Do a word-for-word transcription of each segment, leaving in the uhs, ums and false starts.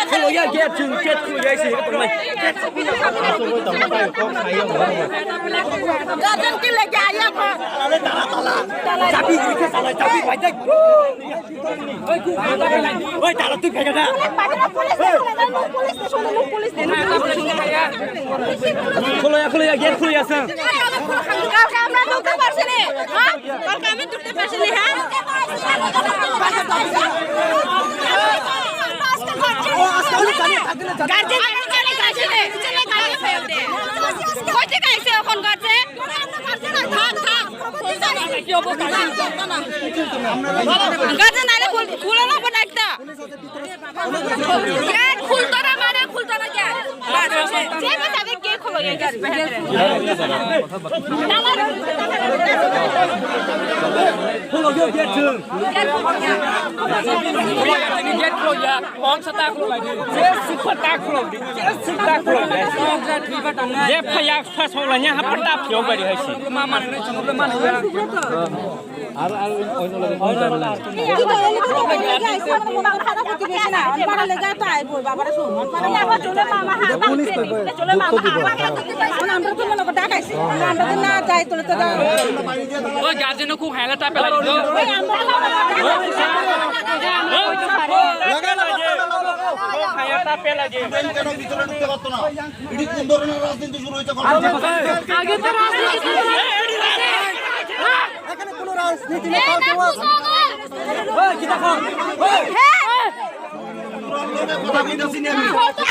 Khulokya gate, chwng gate khulokya se, gate khulokya. Gajan ke leke aaya ko. Chabi rikhe salai, chabi bai dai. Oi, tala twi phai kha da. Police station, police station, police station. Khulokya, khulokya, gate khulokya se. Kalke amra dhukte parchi ni, ha? Kalke ami dhukte parchi ni, ha? Guardian, guardian, guardian, guardian. Koi thik aise ekhon guardian? Thak, thak. Guardian aile khul-, khulana pore ekta. Gate khulto na mane khulto na kya? Bas, je bas, abe gate khulo, ye gate pehla rahe. Khulo, gate khulo. Gate khulo ya. Hom sa ta khulo lagi. Je super ta khulo. Je super ta khulo. Je phaya sa so la nya ha pa ta phyo bari hai si. Oi, guardian ko haila ta pela. Haila ta pela. ভিতরে ঢুকতে পারতো না। এটি কোন ধরনের রাজনীতি শুরু হয়েছে? আগে তো রাজনীতি শুরু হয়েছে। এখানে কোনো রাজনীতি নেই। এই, কিতা কর? এই।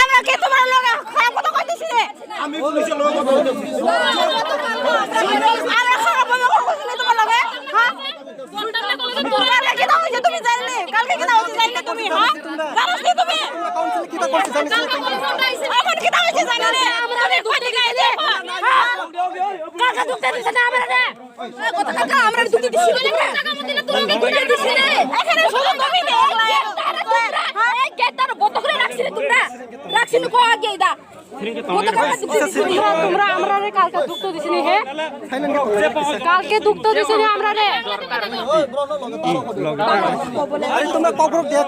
আমরা কি তোমার লগে খারাপ কথা কইতেছি রে? আমি পুলিশের লগে কথা বলতেছি। আমরা খারাপ ভাবে কথা কইছি তোমার লগে? হ্যাঁ? কালকে কিতা হইছে তুমি জানলে? কালকে কিতা হইছে জানলে তুমি, হ্যাঁ? জানোস নি তুমি? এখন কিতা হইছে জানো রে? তুমি কই থেকে আইলে? হ্যাঁ? কালকে ঢুকতে দিছে না আমরা রে। গতকালকে আমরা ঢুকতে দিছি না। ঢুকতে দিছি না। এখানে শুধু তুমি নেই। এই গেটটার বন্ধ করে রাখছিলে তোমরা। রাখছিলে কো আগে এটা। তোমরা, তোমরা আমরারে কালকে ঢুকতে দিছনি হে? কালকে ঢুকতে দিছনি আমরারে? আরে তোমরা কখনো দেখ